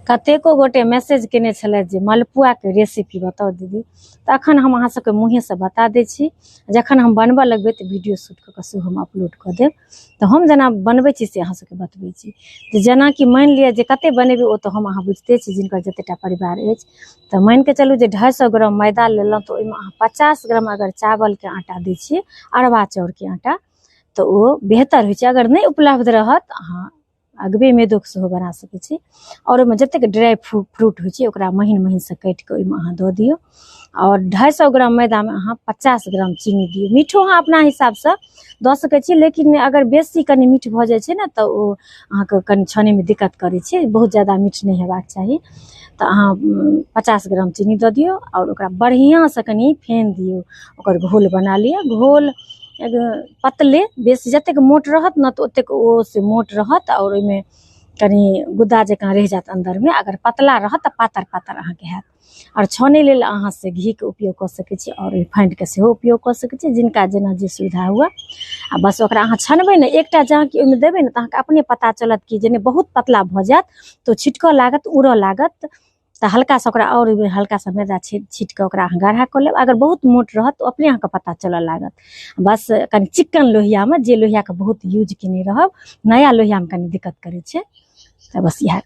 कतेको गोटे मैसेज केने छलथि जे मलपुआके रेसिपी बताउ दीदी। तऽ अखन हम अहाँ सबके मुँहेसँ बता दै छी। जखन हम बनबऽ लगबै तऽ वीडियो शूट कऽ कऽ सेहो हम अपलोड कऽ देब। तऽ हम जेना बनबै छी से अहाँ सबके बतबै छी। तऽ जेनाकि मानि लिअ जे कते बनेबै ओ तऽ हम अहाँ बुझिते छी जिनकर जतेटा परिवार अछि। तऽ मानिके चलू जे 250 ग्राम मैदा लेलहुँ तऽ ओहिमे अहाँ 50 ग्राम अगर चावलके आटा दै छियै, अरबा चाउरके आटा, तऽ ओ बेहतर होइ छै। अगर नहि उपलब्ध रहत अहाँ अगबे मैदोके सेहो बना सकै छी। आओर ओहिमे जतेक ड्राइ फ्रूट होइ छै ओकरा महीन महीनसँ काटि कऽ ओहिमे अहाँ दऽ दियौ। आओर 250 ग्राम मैदामे अहाँ 50 ग्राम चीनी दियौ। मीठो अहाँ अपना हिसाबसँ दऽ सकै छी, लेकिन अगर बेसी कनि मीठ भऽ जाइ छै ने तऽ ओ अहाँके कनि छनैमे दिक्कत करै छै। बहुत ज्यादा मीठ नहि हेबाक चाही। तऽ अहाँ 50 ग्राम चीनी दऽ दियौ आओर ओकरा बढ़िआँसँ कनि फेन दियौ, ओकर घोल बना लिअ। घोल पतले, बेसी जतेक मोट रहत ने तऽ ओतेक ओ से मोट रहत आओर ओहिमे कनि गुद्दा जकाँ रहि जायत अन्दरमे। अगर पतला रहत तऽ पातर पातर अहाँके हैत। आओर छानै लेल अहाँ से घीके उपयोग कऽ सकै छी आओर रिफाइंडके सेहो उपयोग कऽ सकै छी, जिनका जेना जे सुविधा हुए। आ बस ओकरा अहाँ छनबै ने, एकटा जहाँ कि ओहिमे देबै ने तऽ अहाँके अपने पता चलत कि जे बहुत पतला भऽ जायत तऽ छिटकऽ लागत, उड़ऽ लागत। तऽ हल्का सा ओकरा आओर ओहिमे हल्का सा मैदा छीट कऽ ओकरा अहाँ गाढ़ा कऽ लेब। अगर बहुत मोट रहत तऽ अपने अहाँके पता चलऽ लागत। बस कनि चिक्कन लोहियामे, जे लोहियाके बहुत यूज केने रहब, नया लोहियामे कनि दिक्कत करै छै। तऽ बस इएह।